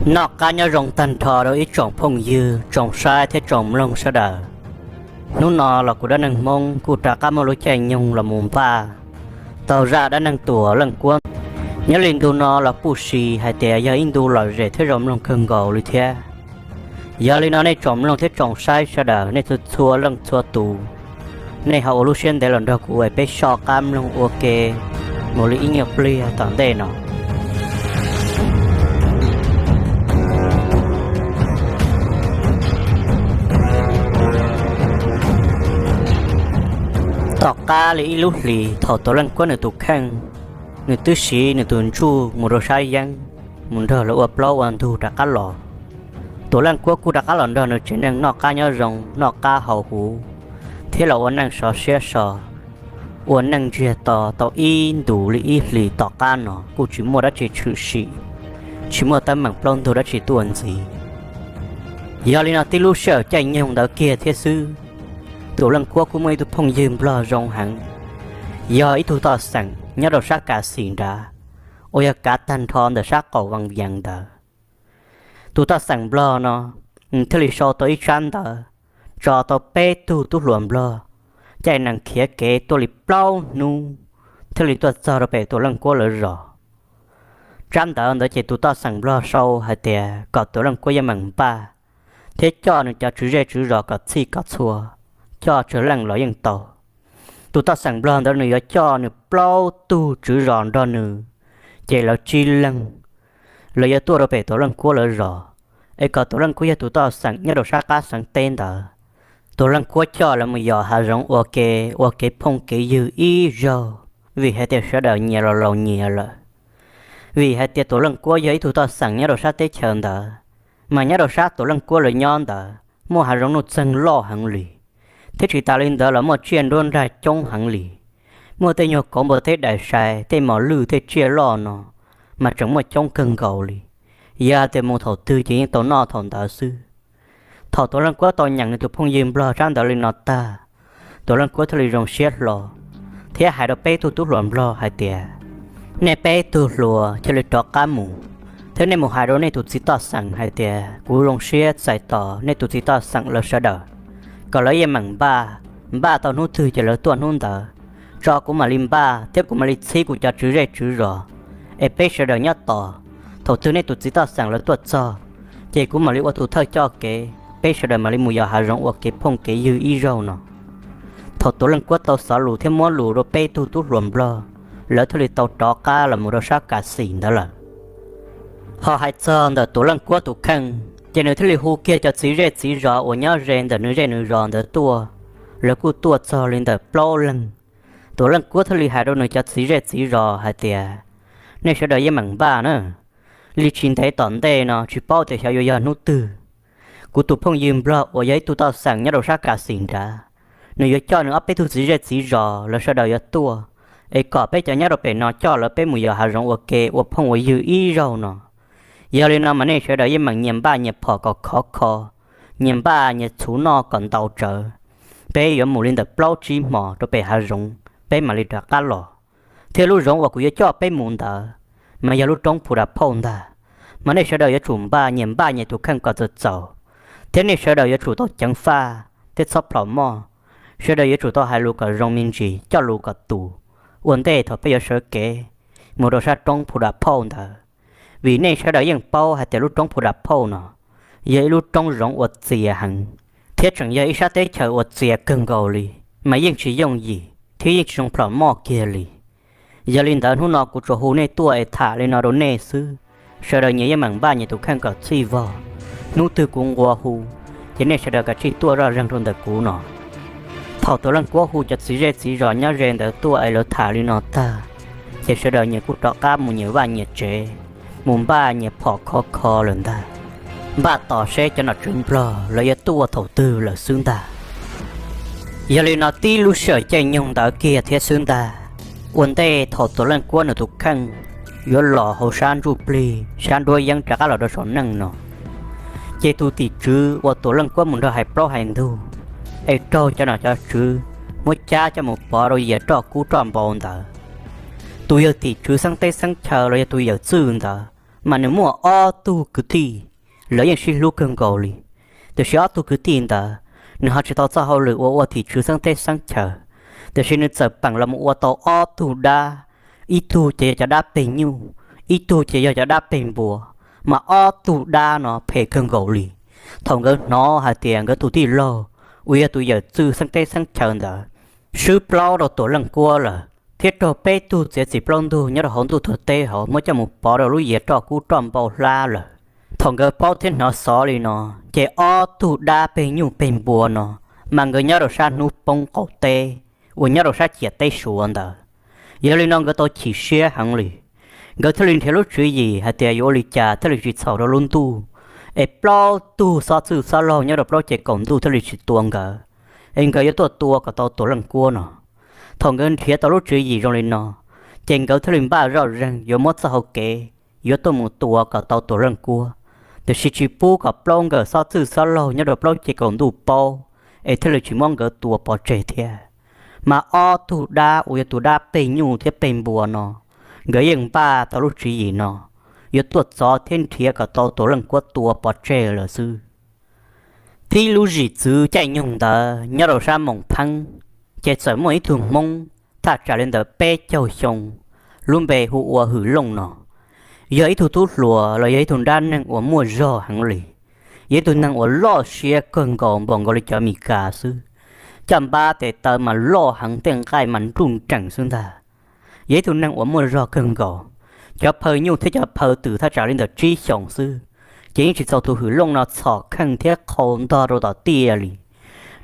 Noj qab nyob zoo tag nrho rau ib tsoom phooj ywg, tsoom saib thiab tsoom mloog sawv daws. Hnub no los kuv Dab Neeg Hmoob kuj rov qab muaj lub caij nyoog los mus npaj tau zaj dab neeg Tuam Leej Kuab. Nyob li ntu no los puj si hais tias yog ib ntu lom zem thiab zoo mloog kawg nkaus li thiab. Yog li no nej tsoom mloog thiab tsoom saib sawv daws, nej txhua txhua leej txhua tus, nej ho ua lub siab ntev los nrog kuv es peb soj qab mloog ua ke mus li ib nyuag pliag tom ntej no. Tom qab li ib lub hlis thaum Tuam Leej Kuab nws tus kheej, nws twb siv nws tus ntsuj mus rau sab yeeb, mus nrog lawv ua plaub ua ntug rov qab los. Tuam Leej Kuab kuj rov qab los nrog nws tsev neeg noj qab nyob zoo, noj qab haus huv, thiab los ua neej sov siab so, ua neej ntsiag to tau ib ntus li ib hlis tom qab no kuj tsis muaj dab tsi tshwm sim, tsis muaj teeb meem plaub ntug dab tsi tuaj ntxiv. Yog li no tib lub sij hawm caij nyoog ntawd kiag thiab xwb, Tuam Leej Kuab kuj muaj ib tug phooj ywg Nplog zoo heev, yog ib tug toj xeem nyob rau sab Kav Xim nrad, uas yog kav tag nrho ntawm sab qaum Vaj Yees ntawd. Tus toj xeem Nplog no, nws thiaj li sau tau ib tsab ntawv, tso tau peb tug tub hluas Nplog, caij nees khiav kev tuaj li plaub hnub, thiaj li tuaj txog rau pem Tuam Leej Kuab lawv zos. Tsab ntawv ntawd ces tus toj xeem Nplog sau hais tias kom Tuam Leej Kuab yeej meem npaj, thiab coj nws cov tswv zej tswv zos kom txhij kom txhua, coj tsawg leej los yeej tau. Tus toj xeem Nplog ntawd nws yuav coj nws plaub tug tswv zos nrog nws, ces lawv tsib leeg, lawv yuav tuaj rau pem Tuam Leej Kuab lawv zos, es kom Tuam Leej Kuab yog tus toj xeem nyob rau sab qab xeev teb ntawd. Tuam Leej Kuab coj lawv mus yos hav zoov ua ke, ua kev phooj kev ywg ib zaug, vim hais tias sawv daws nyias los laus nyias lawm. Vim hais tias Tuam Leej Kuab yog ib tug toj xeem nyob rau sab teb chaws ntawd, mas nyob rau sab Tuam Leej Kuab lawv nyob ntawd muaj hav zoov nuj txeeg loj heev li, thiab tsis tas li ntawd los muaj tsiaj nruab nrag coob heev li. Muaj tej nyuag kauv npua teb dais sai, tej mos lwj, tej tsiaj loj no, mas tseem muaj coob kawg nkaus li. Yog hais tias mus thaum twg ces yeej tau noj thaum ntawd xwb. Thaum Tuam Leej Kuab tau nyeem nws tus phooj ywg Nplog tsab ntawv li no tag, Tuam Leej Kuab thiaj li zoo siab hlo, thiab hais rau peb tug tub hluas Nplog hais tias, nej peb tug hluas cia li rov qab mus, thiab nej mus hais rau nej tus txiv toj xeem hais tias kuv zoo siab txais tos nej tus txiv toj xeem lawv sawv daws, kom lawv yeej meem npaj, npaj tau hnub twg ces lawv tuaj hnub ntawd, tso kuv mam li npaj thiab kuv mam li txhib kuv cov tswv zej tswv zos, es peb sawv daws nyob tos. Thaum twg nej tus txiv toj xeem lawv tuaj txog, ces kuv mam li ua tus thawj coj kev, peb sawv daws mam li mus yos hav zoov ua kev phooj kev ywg ib zaug no. Thaum Tuam Leej Kuab tau xov lus thiab muab lus rau peb tug tub hluas Nplog, lawv thiaj li tau rov qab los mus rau sab Kav Xim ntawd lawm. Ho hais txog ntawm Tuam Leej Kuab tus kheej, ces nws thiaj li hu kiag cov txiv zej txiv zos uas nyob ze ntawm nws zej nws zos ntawd tuaj. Lawv kuj tuaj txog li ntawm plaub leeg. Tuam Leej Kuab thiaj li hais rau nws cov txiv zej txiv zos hais tias, nej sawv daws yeej meem npaj na, li tsis ntev tom ntej no tsis paub tias xyov yuav yog hnub twg, kuv tus phooj ywg Nplog uas yog ib tug toj xeem nyob rau sab Kav Xim nrad, nws yuav coj nws ob peb tug txiv zej txiv zos lawv sawv daws yuav tuaj, es kom peb cov nyob rau pem no coj lawv peb mus yos hav zoov ua ke ua phooj ua ywg ib zaug no. Yog li no mas nej sawv daws yeej meem nyias npaj nyias phom kom khov kho, nyias npaj nyias txhuv noj kom ntau tsawv. Peb yuav mus li ntawm plaub tsib hmos rau pem hav zoov, peb mam li rov qab los. Thiab lub zoov uas kuv yuav coj peb mus ntawd, mas yog lub roob Phu Da Phauj ntag. Mas nej sawv daws yuav tsum npaj nyias npaj nyias tus kheej kom txaus txaus, thiab nej sawv daws yuav tsum tau ceev faj thiab txhob plhom moj. Sawv daws yuav tsum tau hais lus kom zoo me ntsis, coj lus kom tus, ua ntej thaum peb yuav sawv kev mus rau sab roob Phu Da Phauj ntawd. Vim nej sawv daws yeej paub hais tias lub roob Phu Da Phauj no yog ib lub roob zoov uas txias heev, thiab tseem yog ib sab teb chaws uas txias kawg nkaus li, mas yeej tsis yooj yim thiab yeej tsis zoo plhom moj kiag li. Yog li ntawd hnub no kuv tsuas hu nej tuaj es tham li no rau nej xwb. Sawv daws nyias yeej meem npaj nyias tus kheej kom txhij vog. Hnub twg kuv nqua hu, ces nej sawv daws kav tsij tuaj zoj zeeg rau ntawm kuv no. Thaum Tuam Leej Kuab hu cov txiv zej txiv zos nyob ze ntawd tuaj es lawv tham li no tag, ces sawv daws nyias kuj rov qab mus nyias vaj nyias tsev, mus npaj nyias phom khov kho lawm ntag, npaj tos seb cov nom tswv Nplog lawv yuav tuaj thaum twg lawm xwb ntag. Yog li no tib lub sij hawm caij nyoog ntawd kiag thiab xwb ntag, ua ntej thaum Tuam Leej Kuab nws tus kheej yuav los hauv sab ntsuj plig sab nruab yeeb rov qab los rau saum neej no, ces tus tim tswv uas Tuam Leej Kuab mus nrog hais plaub hais ntug, es raug cov nom cov tswv muab cab coj mus pov rau yias roj kub roj npau ntawd, tus yawg tim tswv xeeb teb xeeb chaw los yog tus yawm txwj ntawd, mas nws muaj ob tug kwv tij, lawv yeej sib hlub kawg nkaus li. Tiam sis ob tug kwv tij ntawd, nws ho tsis tau txoj hauj lwm ua ua tim tswv xeeb teb xeeb chaw, tiam sis nws txawm peem los mus ua tau ob tug dab, ib tug ces yog cov dab peg nyuj, ib tug ces yog cov dab peg npua, mas ob tug dab no phem kawg nkaus li. Thaum nkawd hnov hais tias nkawd tus tij laug uas yog tus yawm txwj xeeb teb xeeb chaw ntawd swb plaub rau Tuam Leej Kuab lawm, thiab raug peb tug txiav txim plaub ntug nyob rau hauv ntuj tuag teb hauv muab coj mus pov rau lub yias roj kub roj npau hlab lawm. Thaum nkawd paub thiab hnov xov li no, ces ob tug dab peg nyuj peg npua no, mas nkawd nyob rau sab hnub poob qaum teb uas nyob rau sab ciam teb Suav ntawd. Yog li no nkawd tau chim siab heev li. Nkawd thiaj li nrhiav lub tswv yim hais tias yuav ua li cas thiaj li tsis txhaum rau lub ntuj, es plaub tug xob txwj xob laug nyob rau plaub ces kaum ntuj thiaj li tsis tua nkawd, es nkawd yuav tuaj tua kom tau Tuam Leej Kuab no. Thaum nkawd nrhiav tau lub tswv yim zoo li no, ces nkawd thiaj li npaj zoj zeeg yuav muab txoj hau kev yuav tuaj mus tua kom tau Tuam Leej Kuab, tiam sis tsis pub kom plaub nkawm xob txwj xob laug nyob rau plaub ces kaum ntuj paub, es thiaj li tsis muab nkawd tua pov tseg thiab. Mas ob tug dab uas yog tus dab peg nyuj thiab peg npua no, nkawd yeej npaj tau lub tswv yim no, yuav tuaj txov thiab nrhiav kom tau Tuam Leej Kuab tua pov tseg lawm xwb. Tib lub zim txwv caij nyoog ntawd nyob rau sab Moos Pheeb, ces txawm muaj ib tug Hmoob thaj tsam li ntawm peb caug xyoo, lub npe hu ua Hwm Looj no, yog ib tug tub hluas los yog ib tug dab neeg uas muaj zog heev li. Yog ib tug neeg uas loj siab kawg nkaus npaum nkaus li cov Mis Kas xwb. Caj npab tes taw mas loj heev, tej nqaij mas nruj nreem xwb ntag. Yog ib tug neeg uas muaj zog kawg nkaus. Cov phaw nyuj thiab cov phaw twm thaj tsam li ntawm tsib xyoos xwb, ces yeej tsis txaus tus Hwm Looj no txhom kheej thiab qhau ntog rau tom tiaj li.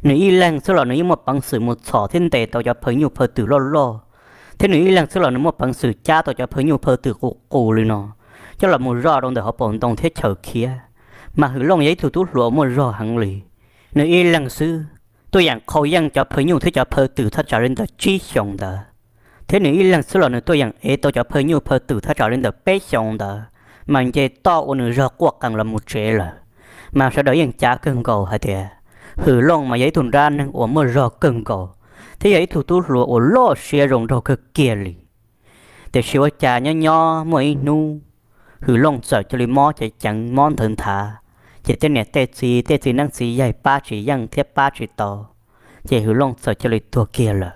Nws ib leeg xwb los nws yeej muaj peev xwm mus txhom thiab ntes tau cov phaw nyuj phaw twm loj loj, thiab nws ib leeg xwb los nws muaj peev xwm cab tau cov phaw nyuj phaw twm qus qus li no coj los mus zoj rau ntawm hauv paus ntoo thiab chaws khiav. Mas Hwm Looj yog ib tug tub hluas muaj zog heev li. Nws ib leeg xwb tuaj yeem qhau yeej cov phaw nyuj thiab cov phaw twm thaj tsam li ntawm tsib xyoos ntawd, thiab nws ib leeg xwb los nws tuaj yeem ev tau cov phaw nyuj phaw twm thaj tsam li ntawm peb xyoos ntawd, mas nce toj ua nws zog quaj qees los mus tsev lawm. Mas sawv daws yeej cav kawg nkaus hais tias Hwm Looj mas yog ib tug dab neeg uas muaj zog kawg nkaus, thiab yog ib tug tub hluas uas loj siab zoo nraug kawg kiag li. Tiam sis ua cas nyob nyob muaj ib hnub, Hwm Looj txawm cia li mob cev ceev mob nthawv nthav, ces tej niam tej txiv tej txiv neeb txiv yaig pab tsis yeej thiab pab tsis tau, ces Hwm Looj txawm cia li tuag kiag lawm.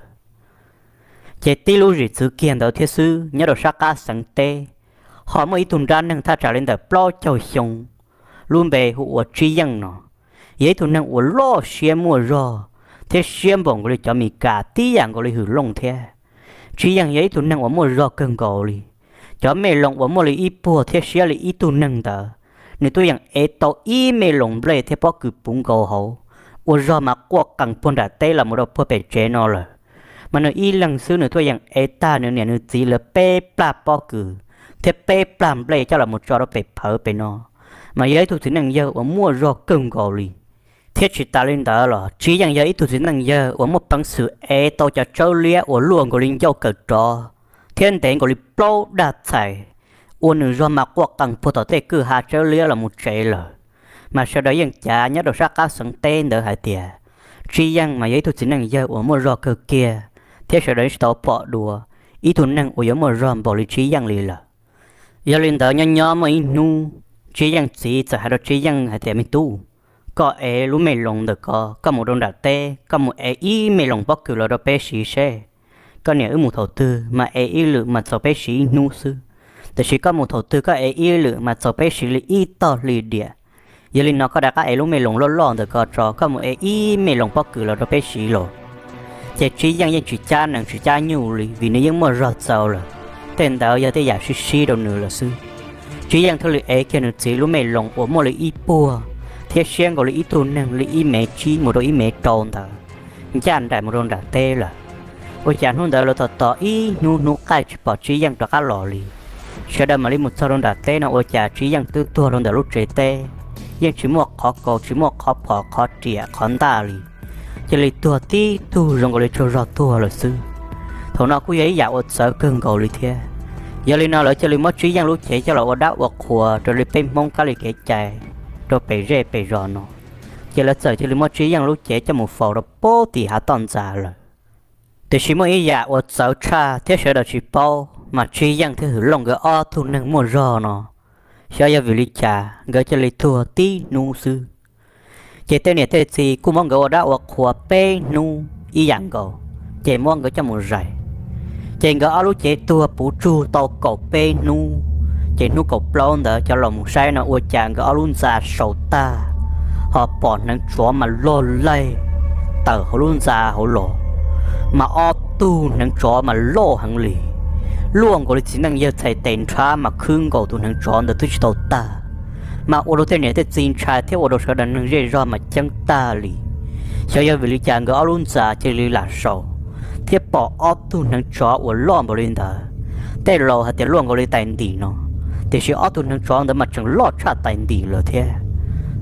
Ces tib lub zim txwv kiag ntawd thiab xwb, nyob rau sab qab xeev teb, ho muaj ib tug dab neeg thaj tsam li ntawm plaub caug xyoo, lub npe hu ua Tsib Yeej no, yog ib tug neeg uas loj siab muaj zog thiab siab npaum nkaus li cov Mis Kas tib yam nkaus li Hwm Looj thiab. Tsib Yeej yog ib tug neeg uas muaj zog kawg nkaus li. Cov mej loos uas muaj li ib puag thiab siab li ib tug neeg ntawd, nws tuaj yeem ev tau ib mej loos nplej thiab pob kws puv nkaus hauv, ua zog mas quaj qees puag nram teb los mus rau puag pem tsev no lawm. Mas nws ib leeg xwb nws tuaj yeem ev tag nws niam nws txiv lawv peb plag pob kws thiab peb plag nplej coj los mus tso rau pem phawv pem no. Mas yog ib tug txiv neej yawg uas muaj zog kawg nkaus li. Thiab tsis tas li ntawd los Tsib Yeej yog ib tug txiv neej yawg uas muaj peev xwm ev tau cov tsawb liab uas luaj nkaus li ncauj kawm rov thiab ntev nkaus li plaub daj txhais, ua nws zog mas quaj qees puag tom tej kwj ha tsawb liab los mus tsev lawm. Mas sawv daws yeej cav nyob rau sab qab xeev teb ntawd hais tias Tsib Yeej mas yog ib tug txiv neej yawg uas muaj zog kawg kiag, thiab sawv daws tsis tau pom dua ib tug neeg uas yuav muaj zog npaum li Tsib Yeej li lawm. Yog li ntawd nyob nyob muaj ib hnub, Tsib Yeej txiv txawm hais rau Tsib Yeej hais tias, Me tub, koj ev lub mej loos ntawm ko, koj mus rau nram teb, koj mus ev ib mej loos pob kws los rau peb siv seb. Koj niam wb mus thaum twg mas ev ib lwm mas txaus peb siv ib hnub xwb, tiam sis koj mus thaum twg koj ev ib lwm mas txaus peb siv li ib tog hli diam. Yog li no koj rov qab ev lub mej loos loj loj ntawm ko tso, koj mus ev ib mej loos pob kws los rau peb siv los. Ces Tsib Yeej yeej tsis cab nees tsis cab nyuj li vim nws yeej muaj zog txaus lawm. Tej ntawd yog tej yam sib sib rau nws lawm xwb. Tsib Yeej thiaj li ev kiag nws txiv lub mej loos uas muaj li ib puag thiab siab nkaus li ib tug neeg li ib mev tsib mus rau ib mev rau ntawd, ncaj nraim mus rau nram teb lawm. Ua cas hnub ntawd lawv tos tos ib hnub hnub qaij tsis pom Tsib Yeej rov qab los li. Sawv daws mam li mus txog rau nram teb no ua cas Tsib Yeej twb tuag rau ntawm lub tsev teb, yeej tsis muaj qhov kaus tsis muaj qhov phom qhov riam qhov ntaj li, cia li tuag tib tug zoo nkaus li tsaug zog tuag lawm xwb. Thaum no kuj yog ib yam uas txawv kawg nkaus li thiab. Yog li no lawv cia li muab Tsib Yeej lub cev coj los ua dab ua qhua raws li peb Hmoob kab li kev cai rau pem zej pem zos no, ces lawv txawm cia li muab Tsib Yeej lub cev coj mus faus rau pem tim hav toj ntxas lawm. Tiam sis muaj ib yam uas txawv tshaj thiab sawv daws tsis paub mas Tsib Yeej thiab Hwm Looj nkawd ob tug neeg muaj zog no, Xyov yog vim li cas nkawd cia li tuag tib hnub xwb. Ces tej niam tej txiv kuj muab nkawd ua dab ua qhua peb hnub ib yam nkaus, ces muab nkawd coj mus zais. Ces nkawd ob lub cev tuag puv tsug tau kaum peb hnub, ces hnub kaum plaub ntawd cov los mus saib no ua cas nkawd ob lub ntxa sau tag, ho pom hneev tsov mas loj laij tawm hauv lub ntxa hauv los, mas ob tug hneev tsov mas loj heev li, luaj nkaus li txiv neej yawg txhais tes nrhab mas khwb nkaus tus hneev tsov ntawd twb tsis tau tag. Mas ua rau tej niam tej txiv ntshai thiab ua rau sawv daws neeg zej zog mas ceeb tag li. Xyov yog vim li cas nkawd ob lub ntxa cia li lam sau, thiab pom ob tug hneev tsov uas loj npaum li ntawd, tej laus hais tias luaj nkaus li tais ntim no, tiam sis ob tug hneev tsov ntawd mas tseem loj tshaj tais ntim lawm thiab.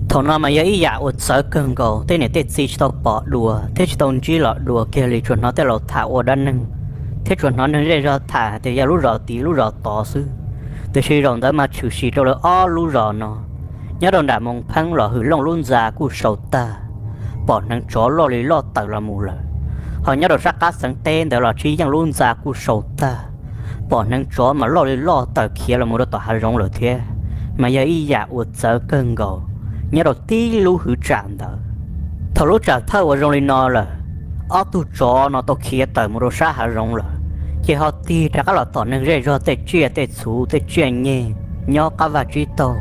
Thaum no mas yog ib yam uas txawv kawg nkaus, tej niam tej txiv tsis tau pom dua thiab tsis tau ntsib los dua kiag li, tsuas hnov tej laus tham ua dab neeg, thiab tsuas hnov neeg zej zog tham hais tias yog lub zos tid lub zos tod xwb. Tiam sis zaum ntawd mas tshwm sim rau lawv ob lub zos no. Nyob rau nram Moos Pheeb los Hwm Looj lub ntxa kuj sau tag, pom hneev tsov loj li loj tawm los mus lawm. Ho nyob rau sab qab xeev teb ntawd los Tsib Yeej lub ntxa kuj sau tag, pom hneev tsov mas loj li loj tawm khiav los mus rau tom hav zoov lawm thiab. Mas yog ib yam uas txawv kawg nkaus nyob rau tib lub hwv tsam ntawd. Thaum lub tsam thawj uas zoo li no lawm, ob tug tsov no tau khiav tawm mus rau sab hav zoov lawm, ces ho tig rov qab los tom neeg zej zog tej tsiaj tej txhu tej tsiaj nyeg nyob qab vaj tsib taug,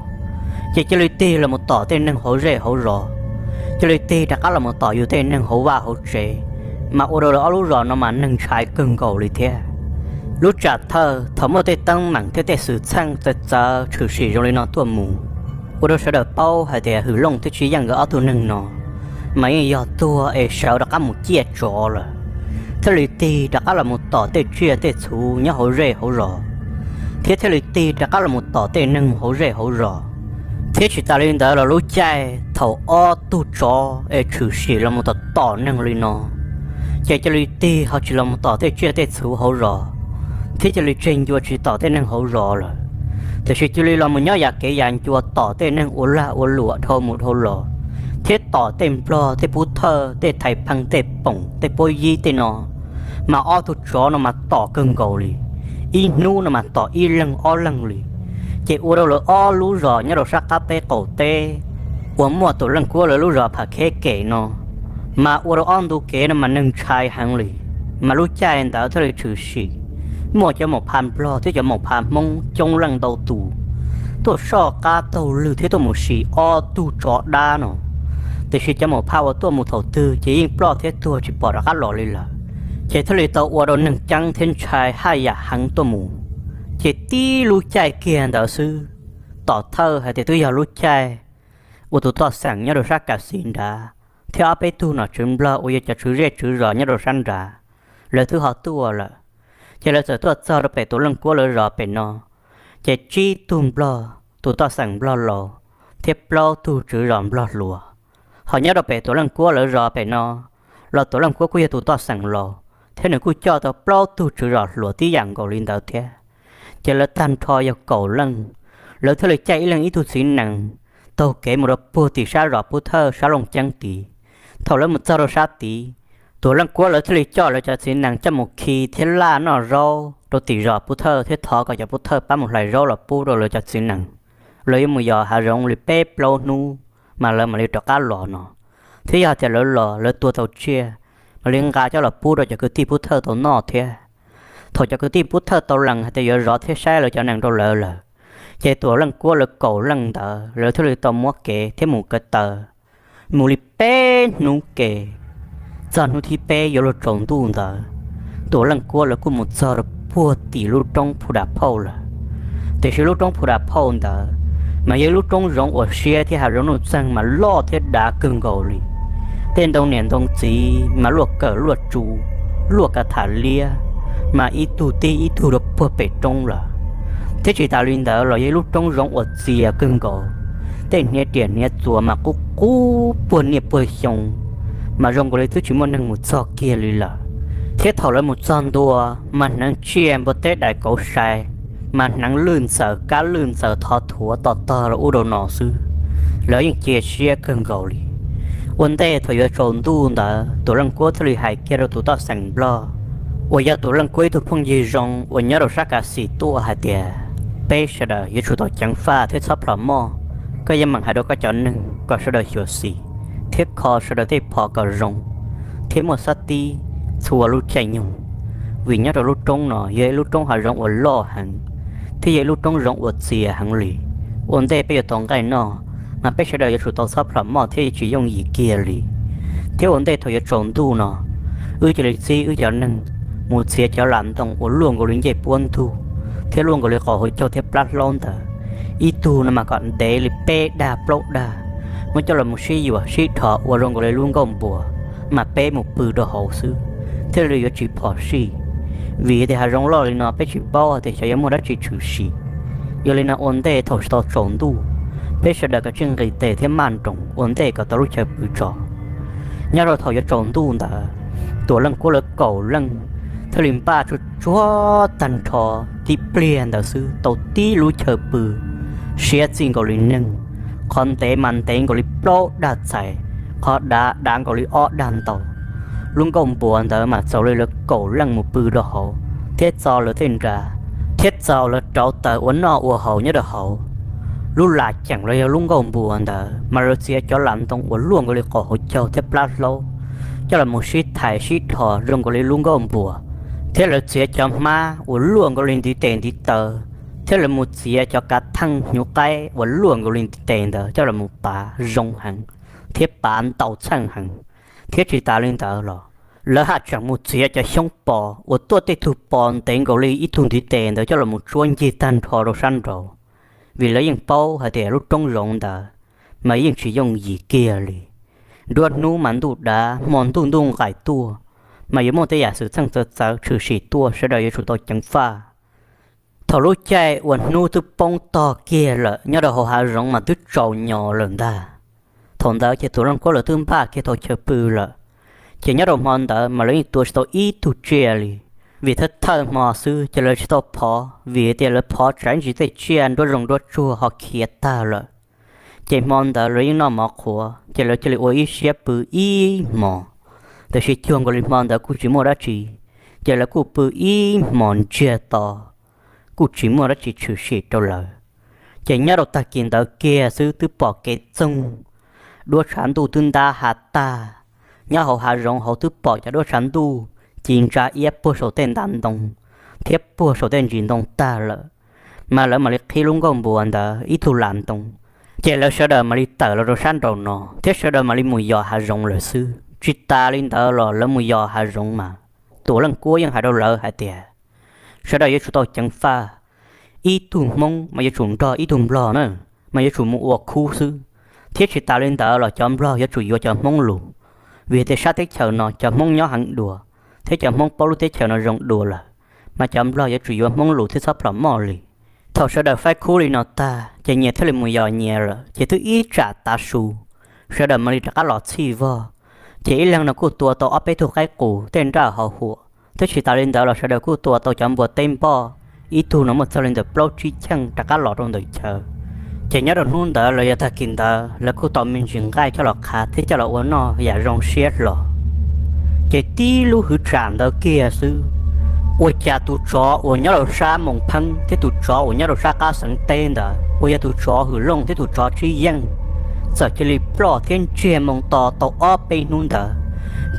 ces cia li tig los mus tom tej neeg hauv zej hauv zos, cia li tig rov qab los mus tom yus tej neeg hauv vaj hauv tsev, mas ua rau lawv ob lub zos no mas neeg ntshai kawg nkaus li thiab. Lub tsam thawj thaum muaj tej teeb meem thiab tej xwm txheej txawv txawv tshwm sim zoo li no tuaj mus, ua rau sawv daws paub hais tias Hwm Looj thiab Tsib Yeej nkawd ob tug neeg no mas yeej yog tuag es sawv rov qab mus ciaj tsov lawm, thiaj li tig rov qab los mus tom tej tsiaj tej txhu nyob hauv zej hauv zos, thiab thiaj li tig rov qab los mus tom tej neeg hauv zej hauv zos. Thiab tsis tas li ntawd los lub caij thaum ob tug tsov es tshwm sim los mus tom tom neeg li no, ces cia li tig ho tsis los mus tom tej tsiaj tej txhu hauv zos, thiab cia li tseg ncua tsis tom tej neeg hauv zos lawm. Tiam sis cia li los mus nyob yam kev yam ncua tom tej neeg ua lag ua luam dhau mus dhau los, thiab tom tej nplog tej pub thawj tej thais pheej tej poom tej puab yib tej no, mas ob tug tsov no mas tom kawg nkaus li, ib hnub no mas tom ib leeg ob leeg li. Ces ua rau lawv ob lub zos nyob rau sab qab teb qaum teb uas muaj Tuam Leej Kuab lawv lub zos Pham Kheb Kem no, mas ua rau ob ntu kev no mas neeg ntshai heev li. Mas lub caij ntawd thiaj li tshwm sim muaj cov maum pha nplog thiab cov maum pha Hmoob coob leej ntau tus tuaj soj qab taug lw thiab tuaj mus sim ob tug tsov dab no. Tiam sis cov maum pha uas tuaj mus thaum twg ces yeej ploj thiab tuag tsis pom rov qab los li lawm, ces thiaj li tau ua rau neeg ceeb thiab ntshai haj yam heev tuaj mus. Ces tib lub caij kiag ntawd xwb, tom thawj hais tias twb yog lub caij uas tus toj xeem nyob rau sab Kam Xis nrad thiab ob peb tug nom tswv nplog uas yog cov tswv zej tswv zos nyob rau sab nrad, lawv twb ho tuaj lawm. Ces lawv txawm tuaj txog rau pem Tuam Leej Kuab lawv zos pem no, ces tsib tug nplog tus toj xeem nplog laus thiab plaub tug tswv zos nplog hluas. Ho nyob rau pem Tuam Leej Kuab lawv zos pem no los Tuam Leej Kuab kuj yog tus toj xeem laus thiab nws kuj coj tau plaub tug tswv zos hluas tib yam nkaus li ntawd thiab. Ces lawv tag nrho yog kaum leej, lawv thiaj li caij ib leeg ib tug txiv nees taug kev mus rau puag tim sab zos Pub Thawj sab Looj Ceeb tid. Thaum lawv mus txog rau sab tid, Tuam Leej Kuab lawv thiaj li coj lawv cov txiv nees coj mus khi thiab laj noj zaub rau tim zos Pub Thawj thiab thov kom cov Pub Thawj pab mus hlais zaub los pub rau lawv cov txiv nees. Lawv yuav mus yos hav zoov li peb plaub hnub mas lawv mam li rov qab los no, thiab yog hais tias lawv los lawv tua tau tsiaj, mam li nqa coj los pub rau cov kwv tij Pub Thawj tau noj thiab. Thaum cov kwv tij Pub Thawj tau lees hais tias yuav zov thiab saib lawv cov nees rau lawv lawm, ces Tuam Leej Kuab lawv kaum leej ntawd lawv thiaj li tau muab kev thiab mus ko taw. Mus li peb hnub ke, txog hnub thib peb yuav luag tsaus ntuj ntawd, Tuam Leej Kuab lawv kuj mus txog rau puag tim lub roob Phu Da Phauj lawm. Tiam sis lub roob Phu Da Phauj ntawd mas yog ib lub roob zoov uas siab thiab hav zoov nuj txeeg mas loj thiab dav kawg nkaus li. Tej ntoo niam ntoo txiv mas luaj kawm luaj tsu, luaj ka tham liab, mas ib tug tib ib tug rau puag pem roob lawm. Thiab tsis tas li ntawd los yog ib lub roob zoov uas txias kawg nkaus, tej hniav riam hniav txuas mas qub qub puag niaj puag xyoo, mas zoo nkaus li twb tsis muaj neeg mus txog kiag li lawm. Thiab thaum lawv mus txog ntua mas hneev tsiaj npua teb dais kauv sai, mas hneev lwj ntxaws kab lwj ntxaws thov thuav to tog rau ub rau no xwb. Lawv yeej cia siab kawg nkaus li. Ua ntej thaum yuav tsaus ntuj ntawd Tuam Leej Kuab thiaj li hais kiag rau tus toj xeem nplog uas yog Tuam Leej Kuab ib tug phooj ywg zoo uas nyob rau sab Kav Xis tuaj hais tias, Peb sawv daws yuav tsum tau ceev faj thiab txhob plhom moj. Koj yeej meem hais rau koj cov neeg kom sawv daws xyuam xim thiab kho sawv daws tej phom kom zoo thiab muaj xab tib txhua lub caij nyoog, vim nyob rau lub roob no yog ib lub roob hav zoov uas loj heev thiab yog ib lub roob zoov uas txias heev li. Ua ntej peb yuav tau nqaij noj, mas peb sawv daws yuav tsum tau txhob plhom moj thiab yuav tsis yooj yim kiag li. Thiab ua ntej thaum yuav tsaus ntuj no, wb cia li txib wb cov neeg mus txiav cov lam ntoo uas luaj nkaus li ncej puab ntug thiab luaj nkaus li qos hauv caug thiab plab hlaub ntawd, ib tug no mas kom ntev li peb dag plaub dag, muab coj los mus sib yuam sib dhos ua zoo nkaus li lub nkuaj npuas, mas peb mus pw rau hauv xwb thiaj li yuav tsis phom sij. Vim tias hav zoov loj li no peb tsis paub hais tias xyov yuav muaj dab tsi tshwm sim. Yog li no ua ntej thaum tsis tau tsaus ntuj, peb sawv daws kav tsij nqis tes thiab maj nroos ua ntej kom tau lub chaw pw tso. Nyob rau thaum yuav tsaus ntuj ntawd, Tuam Leej Kuab lawv kaum leej thiaj li npaj tsuag tsuag tag nrho. Tib pliag ntawd xwb tau tib lub chaw pw siab txij nkaus li neeg, qhov ntev mas ntev nkaus li plaub dag txais, qhov dav dav nkaus li ob dag ntau. Lub nkuaj npuas ntawd mas txaus li lawv kaum leej mus pw rau hauv thiab txo lawv tej nra thiab txo lawv rauv taws ua noj ua haus nyob rau hauv. Lub lam ceem los yog lub nkuaj npuas ntawd mas lawv txiav cov lam ntoo uas luaj nkaus li qos hauv caug thiab plab hlaub coj los mus sib thais sib dhos zoo nkaus li lub nkuaj npuas, thiab lawv txiav cov hmab uas luaj nkaus li ntiv tes ntiv taw thiab lawv mus txiav cov kav theej hnyuv qaib uas luaj nkaus li ntiv tes ntawd coj los mus pav zoo heev thiab pav ntau txheej heev. Thiab tsis tas li ntawd los lawv haj tseem mus txiav cov xyoob pos uas tuaj tej tug pos ntev nkaus li ib tug ntiv tes ntawd coj los mus tsuab ncig tag nrho rau sab nraud, vim lawv yeej paub hais tias lub roob zoov ntawd mas yeej tsis yooj yim kiag li. Nruab hnub mas ntuj dav hmo ntuj ntuj nqaim tuaj, mas yuav muaj tej yam xwm txheej txawv txawv tshwm sim tuaj, sawv daws yuav tsum tau ceev faj. Thaum lub caij uas hnub twb poob tog kiag lawm nyob rau hauv hav zoov mas twb tsaus nyo lawm ntag. Thaum ntawd ces Tuam Leej Kuab lawv twb npaj kiag tau chaw pw lawm, ces nyob rau hmo ntawd mas lawv yeej tua tsis tau ib tug tsiaj li. Vim thawj thawj hmo xwb ces lawv tsis tau phov, vim tias lawv phov tsam ib ntsis tej tsiaj nruab zoov nruab tsuag ho khiav tag lawm. Ces hmo ntawd lawv yeej noj mov qhuav ces lawv cia li ua ib siab pw ib hmos. Tiam sis cuag nkaus li hmo ntawd kuj tsis muaj dab tsi, ces lawv kuj pw ib hmos ntsiag to, kuj tsis muaj dab tsi tshwm sim rau lawv. Ces nyob rau tag kis ntawd kiag xwb twb pom kev txoog, duab tshav ntuj twb ntab hav tag. Nyob hauv hav zoov hauv twb pom cov duab tshav ntuj ci ntsa iab puag saum tej ntav ntoo thiab puag saum tej ntsis ntoo tag lawm. Mas lawv mam li qhib lub nkuaj npuas ntawd ib tug lam ntoo, ces lawv sawv daws mam li tawm los rau sab nraum no thiab sawv daws mam li mus yos hav zoov lawm xwb. Tsis tas li ntawd los lawv mus yos hav zoov mas Tuam Leej Kuab yeej hais rau lawv hais tias sawv daws yuav tsum tau ceev faj. Ib tug Hmoob mas yuav tsum nrog ib tug Nplog na, mas yuav tsum mus ua khub xwb. Thiab tsis tas li ntawd los cov Nplog yuav tsum yuav cov Hmoob lus, vim tias sab teb chaws no cov Hmoob nyob heev dua, thiab cov Hmoob paub lub teb chaws no zoo dua lawm, mas cov Nplog yuav tsum yuav Hmoob lus thiab txhob plhom moj li. Thaum sawv daws faib khub li no tag ces nyias thiaj li mus yos nyias lawm, ces twb ib tsam tav su, sawv daws mam li rov qab los txhij vog. Ces ib leeg no kuj tua tau ob peb tug qaib qus tej nraj hauv huam, thiab tsis tas li ntawd los sawv daws kuj tua tau cov npua teb npoj, ib tug no muaj txog li ntawm plaub tsib cheej rov qab los rau ntawm chaw. Ces nyob rau hnub ntawd los yog tag kis ntawd lawv kuj tau me ntsis nqaij coj los qhav thiab coj los ua noj yam zoo siab hlo. Ces tib lub hwv tsam ntawd kiag xwb, ua cas tus tsov uas nyob rau sab Moos Pheeb thiab tus tsov uas nyob rau sab qab xeev teb ntawd uas yog tus tsov Hwm Looj thiab tus tsov Tsib Yeej txawm cia li ploj thiab ntsiag moo to tau ob peb hnub ntawd,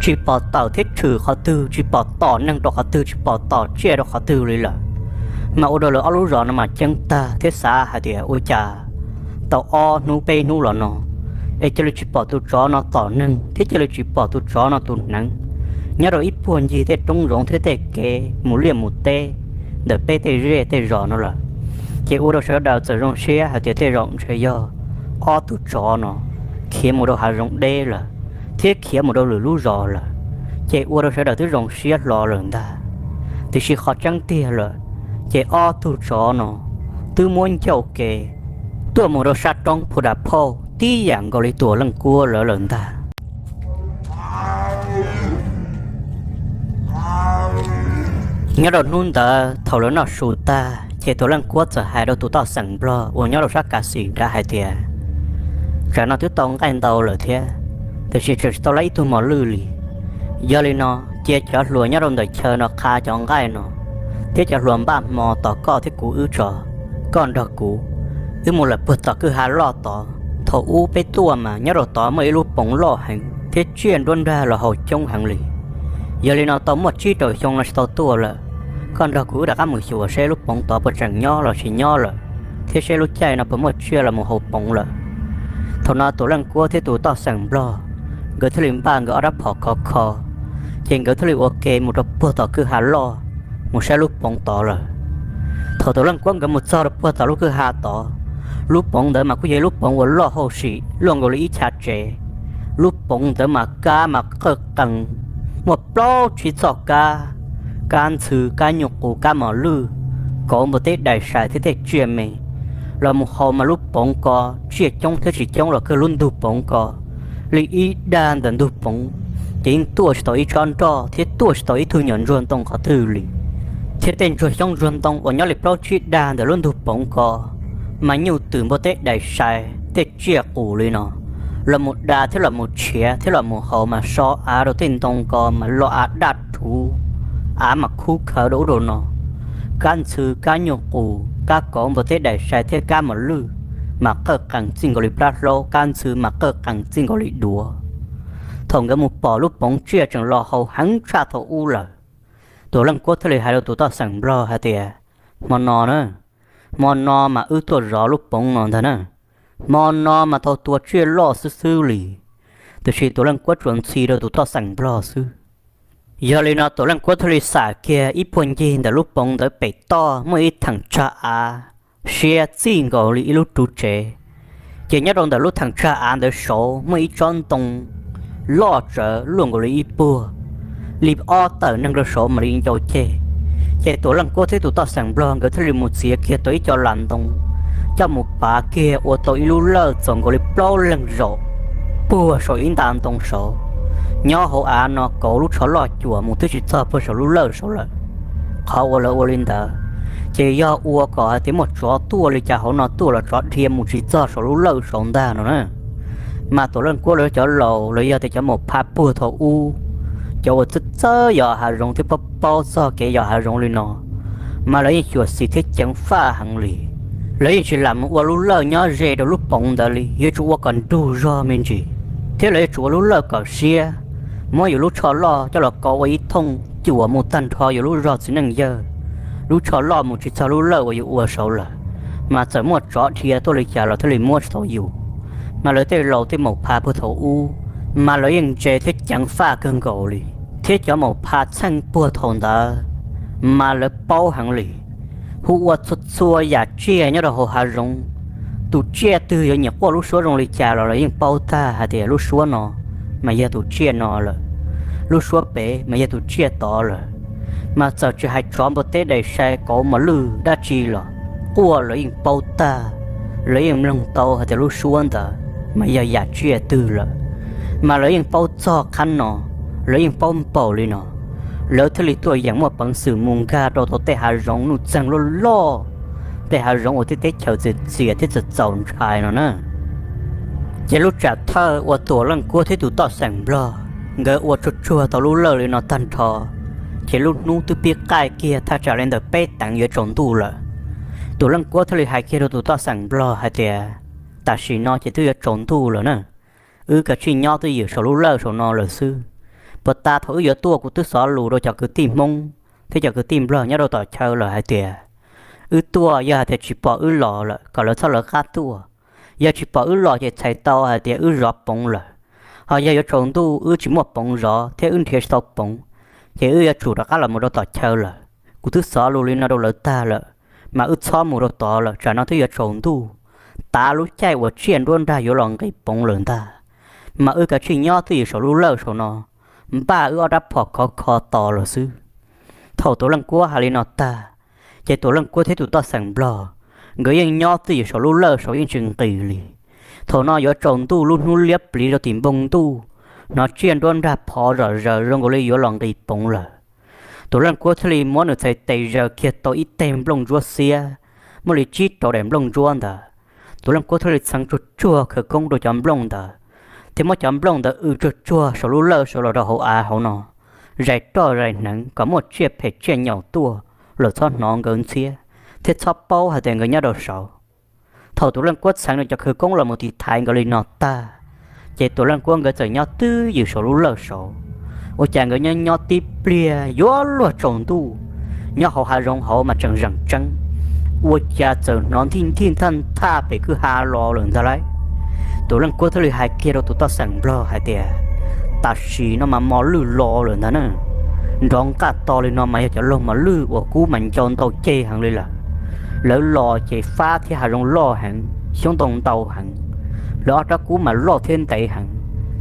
tsis pom tawm thiab tshwm qhov twg, tsis pom tom neeg rau qhov twg, tsis pom tom tsiaj rau qhov twg li lawm. Mas ua rau lawv ob lub zos no mas ceeb tag thiab xav hais tias ua cas tau ob hnub peb hnub los no es cia li tsis pom tus tsov no tom neeg thiab cia li tsis pom tus tsov no tus hneev nyob rau ib puag ncig tej roob zoov thiab tej kev mus liaj mus teb ntawm peb tej zej tej zos no lawm. Ces ua rau sawv daws txawm zoo siab hais tias tej zaum ntshe yog ob tug tsov no khiav mus rau hav zoov deb lawm thiab khiav mus rau lwm lub zos lawm, ces ua rau sawv daws twb zoo siab hlo lawm ntag. Tiam sis qhov tseeb tiag lawm, ces ob tug tsov no twb muab ncauj ke tuaj mus rau sab roob Phu Da Phauj tib yam nkaus li Tuam Leej Kuab lawv lawm ntag. Nyob rau hnub ntawd thaum lawv noj su tag ces Tuam Leej Kuab txawm hais rau tus toj xeem Nplog uas nyob rau sab Kav Xim nrad hais tias, tsam no twb tau nqaij ntau lawm thiab, tiam sis tseem tsis tau lab ib tug mos lwj li. Yog li no, cia cov hluas nyob rau ntawm chaw no qha cov nqaij no, thiab cov hluas npaj hmo tos koj thiab kuv wb tso, koj nrog kuv, wb mus lawm puag tom kwj ha loj tod. Thaum ub peb tuaj mas nyob rau tod muaj ib lub poov loj heev thiab tsiaj nruab nrag los haus coob heev li. Yog li no tau muaj tsib rau xyoo no tsis tau tuaj lawm. Koj nrog kuv wb rov qab mus xyuas seb lub poov tod puas tseem nyob los tsis nyob lawm, thiab seb lub caij no puas muaj tsiaj los mus haus poov lawm. Thaum no Tuam Leej Kuab thiab tus toj xeem Nplog, nkawd thiaj li npaj nkawd ob rab phom khov kho, ces nkawd thiaj li ua ke mus rau puag tom kwj ha loj, mus saib lub poov tod lawm. Thaum Tuam Leej Kuab nkawd mus txog rau puag tom lub kwj ha tod, lub poov ntawd mas kuj yog ib lub poov uas loj hauj sim luaj nkaus li ib chav tsev. Lub poov ntawd mas kab mas qawj qees, muaj plaub tsib txoj kab, kab ntxhw, kab nyuj qus, kab mos lwj, kauv, npua teb, dais, sai thiab tej tsiaj me los mus haus mas lub poov ko tsiaj coob thiab tsis coob los kawg lub ntug poov ko li ib dag ntawm ntug poov, ces yeej tuaj tsis tau ib tsob nroj thiab tuaj tsis tau ib tug nyuam ntsuag ntoo qhov twg li. Thiab tej ntsuag xyoob ntsuag ntoo uas nyob li plaub tsib dag ntawm lub ntug poov ko mas nyuj twm, npua teb, dais, sai, tej tsiaj qus li no los mus da thiab los mus tshiav thiab los mus haus mas so av rau tej ntoo ko mas lo av daj rhuv, av mas khub khawv rau ub rau no. Kab ntxhw, kab nyuj qus, kab kauv, npua teb, dais, sai thiab kab mos lwj mas qawj qees txij nkaus li plab hlaub, kab ntxhw mas qawj qees txij nkaus li duav. Thaum nkawd mus pom lub poov tsiaj tseem los haus heev tshaj thaum ub lawm, Tuam Leej Kuab thiaj li hais rau tus toj xeem Nplog hais tias, hmo no na, hmo no mas wb tuaj zov lub poov no ntag na. Hmo no mas tau tua tsiaj loj xwb xwb li. Tiam sis Tuam Leej Kuab tsuas ntxhi rau tus toj xeem Nplog xwb. Yog li no Tuam Leej Kuab thiaj li xam kiag ib puag ncig ntawm lub poov ntawd pem toj muaj ib theem tsag av siab txij nkaus li ib lub ruv tsev. Ces nyob rau ntawm lub theem tsag av ntawd saud muaj ib tsob ntoo loj tsawv luaj nkaus li ib puag, li ob tawm neeg rau saud mam li ncau ceg. Ces Tuam Leej Kuab thiab tus toj xeem Nplog nkawd thiaj li mus txiav kiag tau ib co las ntoo coj mus pav kiag ua tau ib lub lawj txaus nkaus li plaub leeg zaum puag saum ib nta ntoo saud. Nyob hauv av no kauv lub tsho loj cuam mus twb tsis txog puag saum lub lawj saud lawm. Qhov uas lawv ua li ntawd ces yog ua kom hais tias muaj tsov tuaj li cas hauv no tuaj los tsov dhia mus tsis txog saum lub lawj saud ntag no na. Mas Tuam Leej Kuab lawv cov laus los yog tias cov maum phaj puag thaum ub, cov uas txawj txawj yos hav zoov thiab paub paub txog kev yos hav zoov li no, mas lawv yeej xyuam xim thiab ceev faj heev li. Lawv yeej tsis lam mus ua lub lawj nyob ze rau lub poov ntawd li, yuav tsum ua kom nrug zog me ntsis, thiab lawv yuav tsum ua lub lawj kom siab, muab yus lub tsho loj coj los kov ua ib thooj cuam mus tag nrho yus lub zog txiv neej yawg. Lub tsho loj mus tsis txog lub lawj uas yus ua saud lawm, mas txawm muaj tsov dhia tuaj li cas los thiaj li muab tsis tau yus. Mas lawv tej laus tej maum phaj puag thaum ub, mas lawv yeej ntse thiab ceev faj kawg nkaus li, thiab cov maum phaj txheej puag thaum ntawd mas lawv paub heev li. Hu ua txhua txhua yam tsiaj nyob rau hauv hav zoov, tus tsiaj twg yuav nyiam quaj lub suab zoo li cas los lawv yeej paub tag hais tias lub suab no mas yog tus tsiaj no lawm, lub suab pem mas yog tus tsiaj tod lawm. Mas txawm tsis hais tsov npua teb dais sai kauv mos lwj dab tsi los quaj lawv yeej paub tag, lawv yeej mloog tau hais tias lub suab ntawd mas yog yam tsiaj twg lawm. Mas lawv yeej paub txog qhab no, lawv yeej paub npaum li no, lawv thiaj li tuaj yeem muaj peev xwm mus nkag rau tau tej hav zoov nuj txeeg loj loj, tej hav zoov uas tej teb chaws txias txias thiab txaus txaus ntshai no na. Ces lub tsam thawj uas Tuam Leej Kuab thiab tus toj xeem Nplog nkawd ua tsuag tsuag tau lub lawj li no tag nrho, ces lub hnub twb pib qaij kiag thaj tsam li ntawm peb teev yuav tsaus ntuj lawm. Tuam Leej Kuab thiaj li hais kiag rau tus toj xeem Nplog hais tias, tam sim no ces twb yuav tsaus ntuj lawm na, wb kav tsij nyob twj ywm saum lub lawj saum no lawm xwb. Puag ta thaum wb yuav tuaj kuv twb xov lus rau cov kwv tij Hmoob thiab cov kwv tij Nplog nyob rau tom chaw lawm hais tias, wb tuaj yog hais tias tsis pom wb los lawm kom lawv txhob lawv qab tuaj. Yog tsis pom wb los ces txhais tau hais tias wb zov poov lawm. Ho yog yuav tsaus ntuj wb tsis muaj poov zov thiab wb nrhiav tsis tau poov, ces wb yuav tsum rov qab los mus rau tom chaw lawm. Kuv twb xov lus li no rau lawv tag lawm, mas wb txhob mus rau tod lawm, tsam no twb yuav tsaus ntuj, tav lub caij uas tsiaj nruab nrag yuav los nqis poov lawm ntag. Mas wb kav tsij nyob twj ywm saum lub lawj saum no, npaj wb ob rab phom khov kho tos lawm xwb. Thaum Tuam Leej Kuab hais li no tag, ces Tuam Leej Kuab thiab tus toj xeem Nplog nkawd yeej nyob twj ywm saum lub lawj saud yeej tsis nqis li. Thaum no yuav tsaus ntuj lub hnub liab pliv rau tim npoo ntuj, hnov tsiaj nruab nrag phov zom zaws zoo nkaus li yuav los nqis poov lawm. Tuam Leej Kuab thiaj li muab nws txhais tes zaws kiag tau ib teg nplooj ntsuab xiab, muaj li tsib rau daim nplooj ntsuab ntawd. Tuam Leej Kuab thiaj li txheev tsuag tsuag khawv koob rau cov nplooj ntawd, thiab muab cov nplooj ntawd w tsuag tsuag saum lub lawj saud los rau hauv av hauv no, zais roj zais hneev kom muaj tsiaj phem tsiaj nyaum tuaj los txhob hnov nkawd ntxhiab, thiab txhob paub hais tias nkawd nyob rau saud. Thaum tus leej kuab txheev nws cov khawv koob los mus tiv thaiv nkawd li no tag, ces tus leej kuab nkawd txawm nyob twj ywm saum lub lawj saud. Ua cas nkawd nyob nyob tib pliag yuav luag tsaus ntuj, nyob hauv hav zoov hauv mas tseem zeem tseeb, ua cas txawm hnov nthij nthij nthaj nthaj pem kwj ha los lawm ntag lauj. Tus leej kuab thiaj li hais kiag rau tus toj xeem nplog hais tias, tam sim no mas mos lwj los lawm ntag na. Nrov nqaj to li no mas yog cov laug mos lwj uas kub mas ncau ntau ceg heev li lawm. Lawv los ces fab thiab hav zoov loj heev, xyoob ntoo ntau heev, lawv ob rab kub mas loj thiab ntev heev,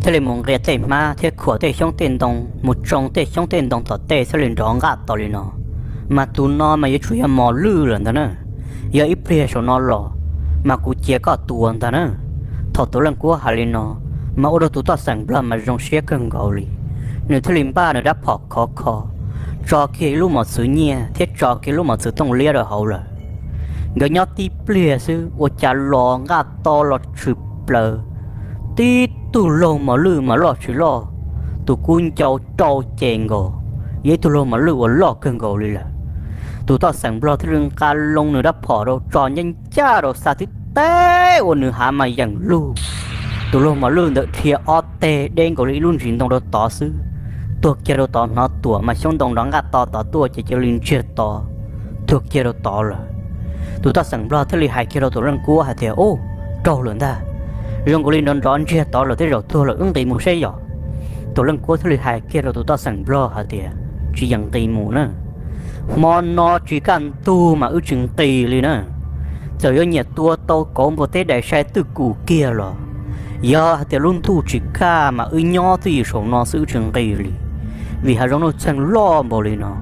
thiaj li mus nqia tej hmab thiab khuam tej xyoob tej ntoo, mus tsoo tej xyoob tej ntoo tom tej thiaj li nrov nqaj to li no. Mas tus no mas yuav tsum yog mos lwj lawm ntag na. Yog ib pliag saum no los mas kuv cia koj tuag ntag na. Thaum tus leej kuab hais li no, mas ua rau tus toj xeem nplog mas zoo siab kawg nkaus li. Nws thiaj li npaj nws rab phom khov kho, tso kiag ib lub mos txwv nyiaj thiab tso kiag lub mos txwv tooj liab rau hauv lawm. Nkawd nyob tib pliag xwb ua cas los nqaj to los tshwm plaws, tib tug laug mos lwj mas loj tsis loj, tus kub ncau rau ces nkaus, yog ib tug laug mos lwj uas loj kawg nkaus li lawm. Tus toj xeem nplog thiaj li nqa loo nws rab phom rau tso ncaj ncaj rau xa tib teg ua nws hav mas yeem lug. Tus laug mos lwj ntawd dhia ob teg deb nkaus li ib lub ntsis ntoo rau tod xwb, tuag kiag rau tod. Hnov tuam mas xyoob ntoo nrov nqaj to tod tuaj ces cia li ntsiag to tuag kiag rau tod lawm. Tus toj xeem nplog thiaj li hais kiag rau tus leej kuab hais tias, Ub, raug lawm ntag, zoo nkaus li nrov nrov ntsiag tod lawm, tej zaum tuag lawm, wb nqis mus saib yom. Tus leej kuab thiaj li hais kiag rau tus toj xeem nplog hais tias, Tsis yeem nqis mus na. Hmo no tsis kaj ntug mas wb tsis nqis li na. Txawm yuav nyiam tua tau kauv npua teb dais sai twj kum kiag los, yog hais tias lub ntuj tsis kaj mas wb nyob twj ywm saum no xwb, wb tsis nqis li. Vim hav zoov nuj txeeg loj npaum li no,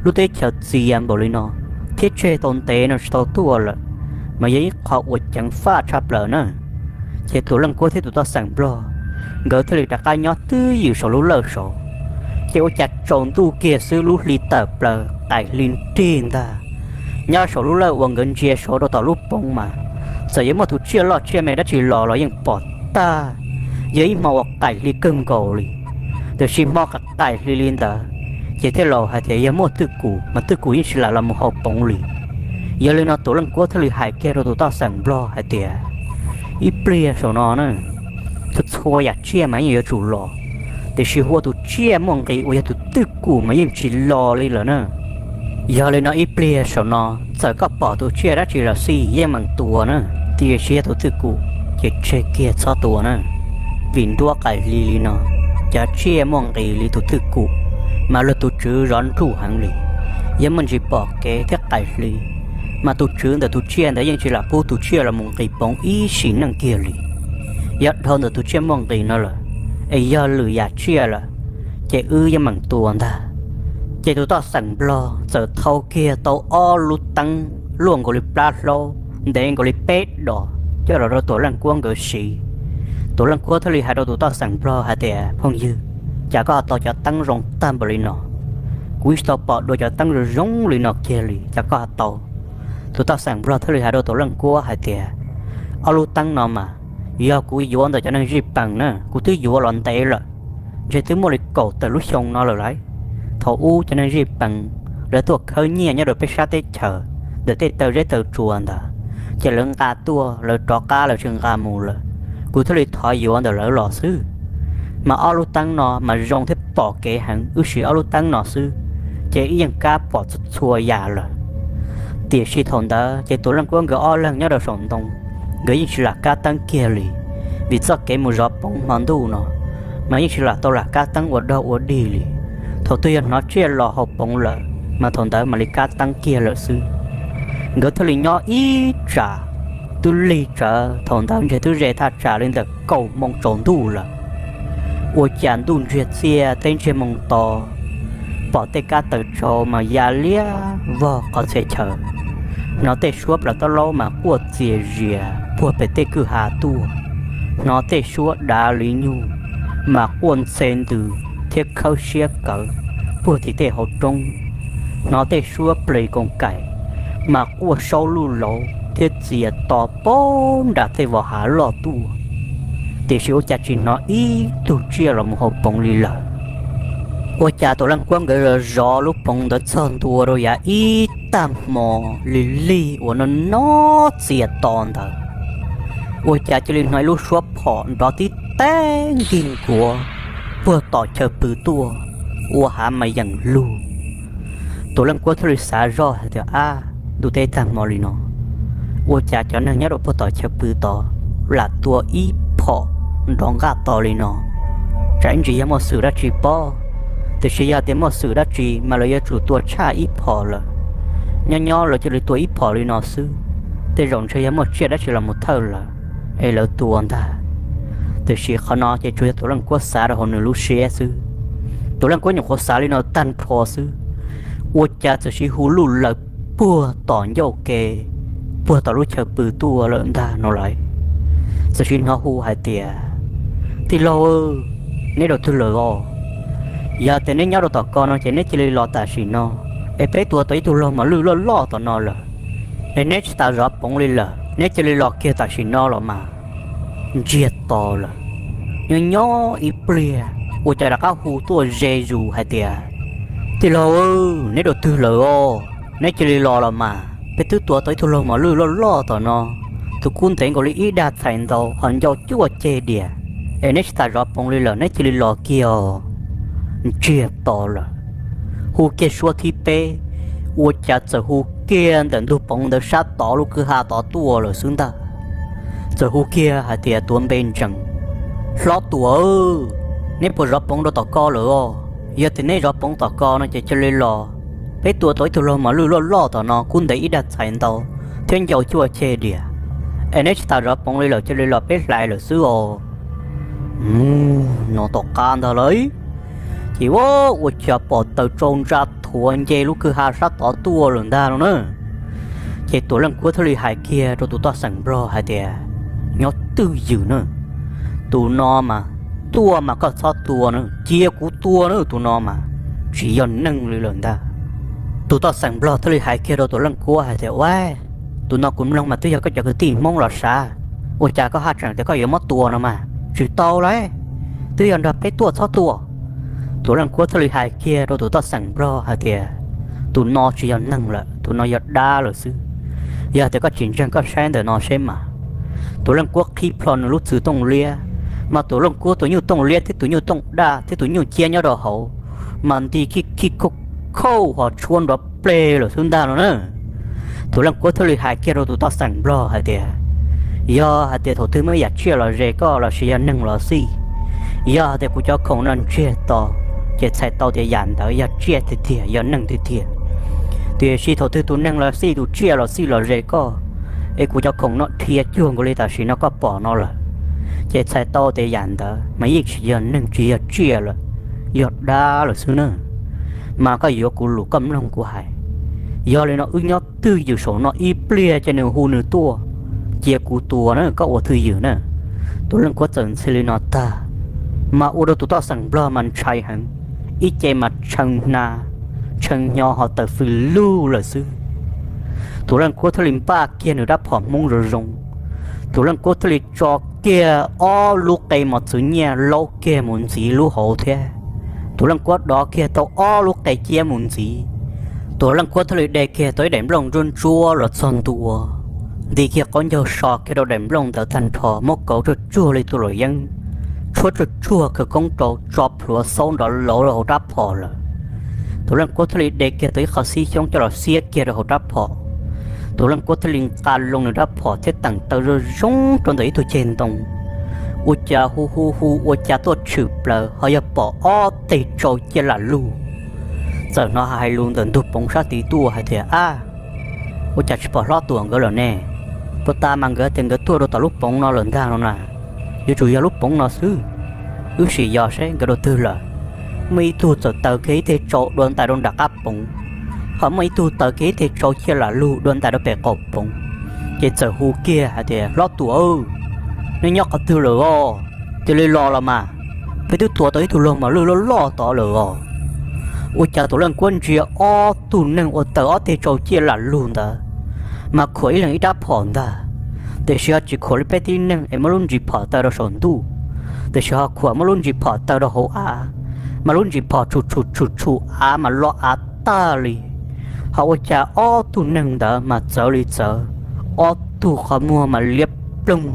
lub teb chaws txias npaum li no, thiab tseg tau ntev no tsis tau tuaj lawm, mas yog ib qho uas ceev faj tshaj plaws na. Ces tus leej kuab thiab tus toj xeem nplog nkawd thiaj li rov qab nyob twj ywm saum lub lawj saud. Ces ua cas tsaus ntuj kiag xwb lub hli tawm plaws qaim hli nrig ntag. Nyob saum lub lawj uas nkawd ntsia saud rau tom lub poov mas, txawm yuav muaj tus tsiaj loj tsiaj me dab tsi los los yeej pom tag. Yog ib hmo uas qaim hli kawg nkaus li, tiam sis hmo qaim hli li ntawd, ces tej laus hais tias yog muaj twj kum mas twj kum yeej tsis lam los mus hauv poov li. Yog li no tus leej kuab thiaj li hais kiag rau tus toj xeem nplog hais tias, Ib pliag saum no na, txhua txhua yam tsiaj mas yeej yuav tsum los, tiam sis hu ua tus tsiaj muaj nqis uas yog tus twj kum mas yeej tsis los li lawm na. Yog li no ib pliag saum no, txawm koj pom tus tsiaj dab tsi los xij yeej meem tua na, tiam sis yog tus twj kum ces tseg kiag txhob tua na. Vim nruab qaim hli li no, cov tsiaj muaj nqis li tus twj kum, mas luag tus tswv zov nruj heev li. Yog muaj ntsis pom kev thiab qaim hli, mas tus tswv ntawm tus tsiaj ntawd yeej tsis lam pub tus tsiaj los mus nqis poov ib sim neej kiag li. Yog dhau ntawm tus tsiaj muaj nqis no lawm, es yog lwm yam tsiaj lawm, ces wb yeej meem tua ntag. Ces tus toj xeem nplog txawm thau kiag tau ob lub teeb luaj nkaus li plab hlaub, ntev nkaus li peb dos, coj los rau tus leej kuab nkawd siv. Tus leej kuab thiaj li hais rau tus toj xeem nplog hais tias, Phooj ywg, cas koj ho tau cov teeb zoo tag npaum li no? Kuv tsis tau pom dua cov teeb zoo zoo li no kiag li, cas koj ho tau? Tus toj xeem nplog thiaj li hais rau tus leej kuab hais tias, Ob lub teeb no mas yog kuv yuav ntawm cov neeg zij pees na, kuv twb yuav los ntev lawm, ntshe twb muaj li kaum tawm lub xyoo no lawm lauj. Thaum ub cov neeg zij pees lawv tuaj khawb nyiaj nyob rau peb sab teb chaws ntawm tej taw zeb taw tsua ntawd, ces lawv nqa tuaj lawv rov qab lawv tsis nqa mus lawm, kuv thiaj li thov yuav ntawm lawv los xwb. Mas ob lub teeb no mas zoo thiab pom kev heev, wb siv ob lub teeb no xwb, ces wb yeej kab pom txhua txhua yam lawm. Tiam sis thaum ntawd ces tus leej kuab nkawd ob leeg nyob rau saum ntoo, nkawd yeej tsis lam kab teeb kiag li, vim txoj kev mus zov poov hmo ntuj no mas yeej tsis lam tau lam kab teeb ua dog ua dig li. Thaum twg yog hnov tsiaj los hauv poov lawm mas thaum ntawd mam li kab teeb kiag lawm xwb. Nkawd thiaj li nyob ib tsam, twb lig tsawv, thaum ntawd ntshe twb ze thaj tsam li ntawm kaum moo tsaus ntuj lawm. Ua cas ntuj ntsiag txiaj teb ntsiag moo to, pom tej kab taws tsau mas ya liab vog qhov txhia chaw. Hnov tej suab plaws taub laub mas quaj txias zias puag pem tej kwj ha tuaj. Hnov tej suab dav li nyuj mas quaj ntxhe ntws thiab khawb siab kawv puag tim tej hauv roob. Hnov tej suab ples koos kaim mas quaj saub luj lauv thiab txias to poob nram tej vos hav loj tuaj. Tiam sis ua cas tsis hnov ib tug tsiaj los mus hauv poov li lawm. Ua cas tus leej kuab nkawd zov lub poov ntawd txog ntua rau yav ib tag hmo lig lig uas no no txias to ntawd, ua cas cia li hnov ib lub suab phom nrov tib teg nkig nkuav puag tom chaw pw tuaj, ua hav mas yeem lug. Tus leej kuab thiaj li xav zoj hais tias, ab, ntuj teb tag hmo li no, ua cas cov neeg nyob rau puag tom chaw pw tod lam tua ib phom nrov nqaj to li no? Tsam ib ntsis yog muaj xwm dab tsi pob, tiam sis yog tias muaj xwm dab tsi mas lawv yuav tsum tua tshaj ib phom lawm. Nyob nyob lawv cia li tua ib phom li no xwb, tej zaum ntshe yog muaj tsiaj dab tsi los mus thawj lawm es lawv tua ntag. Tiam sis qhov no ces tsuas yog tus leej kuab xav rau hauv nws lub siab xwb. Tus leej kuab nyuam qhuav xav li no tag nrho xwb, ua cas txawm sis hu luj laws puag tom ncauj ke, puag tom lub chaw pw tuaj lawm ntag no lawm. Txawm sis hnov hu hais tias, tij laug, neb rau twg lawm os? Yog tias neb nyob rau tom ko no ces neb cia li los tam sim no, es peb tua tau ib tug laug mos lwj loj loj tom no lawm, es neb tsis tas zov poov li lawm, neb cia li los kiag tam sim no los mas. Ntsiag to lawm. Nyob nyob ib pliag ua cas rov qab hu tuaj ze zus hais tias, tij laug, neb rau twg lawm os? Neb cia li los los mas, peb twb tua tau ib tug laug mos lwj loj loj tom no, tus kub ntev nkaus li ib dag txhais ntau ho ncau cuaj ceg diam, es neb tsis tas zov poov li lawm, neb cia li los kiag os. Ntsiag to lawm. Hu kiag suab thib peb, ua cas txawm hu kiag ntawm ntug poov ntawd sab tod lub kwj ha tod tuaj lawm xwb ntag. Txawm hu kiag hais tias tuav npe ntsees, hlob tuam, neb puas zov poov rau tom ko lawm os? Yog tias neb zov poov tom ko no ces cia li los, peb tua tau ib tug laug mos lwj loj loj tom no kub ntev ib dag txhais ntau thiab ncau cuaj ceg diam, es neb tsis tas zov poov li lawm, cia li los peb hlais lawm xwb os. Mus no tom qab ntag lauj, ces ua cas pom taws tsau ntsa thuav nce lub kwj ha sab tod tuaj lawm ntag no na. Ces tus leej kuab thiaj li hais kiag rau tus toj xeem nplog hais tias, nyob twj ywm na, tus no mas tuaj mas koj txhob tua na, cia kuv tua na, tus no mas tsis yog neeg li lawm ntag. Tus toj xeem nplog thiaj li hais kiag rau tus leej kuab hais tias, ua, tus no kuv mloog mas twb yog koj cov kwv tij Hmoob los sav, ua cas koj haj tseem tias koj yuav muab tua no mas tsis tau lauj, twb yog nrog peb tuaj txhob tua. Tus leej kuab thiaj li hais kiag rau tus toj xeem nplog hais tias, tus no tsis yog neeg lawm, tus no yog dab lawm xwb. Yog tias koj tsis ntseeg koj saib ntawm no seb mas. Tus leej kuab qhib plho nws lub txwv tooj liab, mas tus leej kuab tus nyuj tooj liab thiab tus nyuj tooj daj thiab tus nyuj ciab nyob rau hauv, mas nti khij khij khauj khauj ho tshuab nrov pleg lawm xwb ntag no na. Tus leej kuab thiaj li hais kiag rau tus toj xeem nplog hais tias, yog hais tias thaum twg muaj ib yam tsiaj los ze koj los sis yog neeg los xij, yog hais tias kuv cov khoom no ntsiag to, ces txhais tau tias yam ntawd yog tsiaj tiag tiag, yog neeg tiag tiag. Tiam sis thaum twg tus neeg los xij, tus tsiaj los xij los ze koj, es kuv cov khoom no dhia cuag nkaus li tam sim no koj pom no lawm, ces txhais tau tias yam ntawd mas yeej tsis yog neeg tsis yog tsiaj lawm, yog dab lawm xwb na. Mas koj yuav kuv lus koj mloog kuv hais. Yog li no wb nyob twj ywm saum no ib pliag ces nws hu nws tuaj, cia kuv tua na, koj ua twj ywm na. Tus leej kuab txawm ntxhi li no tag, mas ua rau tus toj xeem nplog mas ntshai heev, ib ce mas tshee hna, tshee hnyo ho taws fws lug lawm xwb. Tus leej kuab thiaj li npaj kiag nws rab phom Hmoob zoo zoo. Tus leej kuab thiaj li tso kiag ob lub qe mos txwv nyiaj laub kiag mus ntxiv lub hauv thiab. Tus leej kuab dov kiag tau ob lub qe ciab mus ntxiv. Tus leej kuab thiaj li de kiag tau ib daim nplooj ntsuab ntsuab los txog ntua, nti kiag qaub ncaug so kiag rau daim nplooj ntawd tag nrho, muab kauv tsuag tsuag li tus luam yeeb, tshuab tsuag tsuag khawv koob rau, tso plhuav xaub nrov lauv rau hauv rab phom lawm. Tus leej kuab thiaj li de kiag tau ib qho xib xyoob coj los xiab kiag rau hauv rab phom. Tus leej kuab thiaj li nqa loo nws rab phom thiab teem taw zoo zoo rau ntawm ib tug ceg ntoo. Ua cas hu hu hu ua cas tuaj tshwm plaws ho yog pom ob teg tsau ciaj lam lug. Txawm hnov hais lus ntawm ntug poov sab tid tuaj hais tias, ab, ua cas tsis pom hlob Tuam nkawd lawm ne? Puag ta mas nkawd tias nkawd tuaj rau tom lub poov no lawm ntag no na. Yuav tsum yog lub poov no xwb. Wb sim yos seb nkawd rau twg lawm. Muaj ib tug txawm taws kiag ib teg tsau dua ntais rau nram qab poov, ho muaj ib tug taws kiag ib teg tsau ciaj lam lug dua ntais rau pem qaum poov. Ces txawm hu kiag hais tias, hlob Tuam, neb nyob qhov twg lawm os? Cia li los los mas, peb twb tua tau ib tug laug mos lwj loj loj tod lawm os. Ua cas tus leej kuab ntsia ob tug neeg uas taws ob teg tsau ciaj lam lug ntawd, mas khuam ib leeg ib rab phom ntag. Tiam sis ho tsis khuam li peb tib neeg es muab lub ntsis phom taw rau saum ntuj, tiam sis ho khuam muab lub ntsis phom taw rau hauv av, mas lub ntsis phom tshum tshum tshum tshum av mas lo av tag li. Ho ua cas ob tug neeg ntawd mas txawv li txawv, ob tug qhov muag mas liab ploog,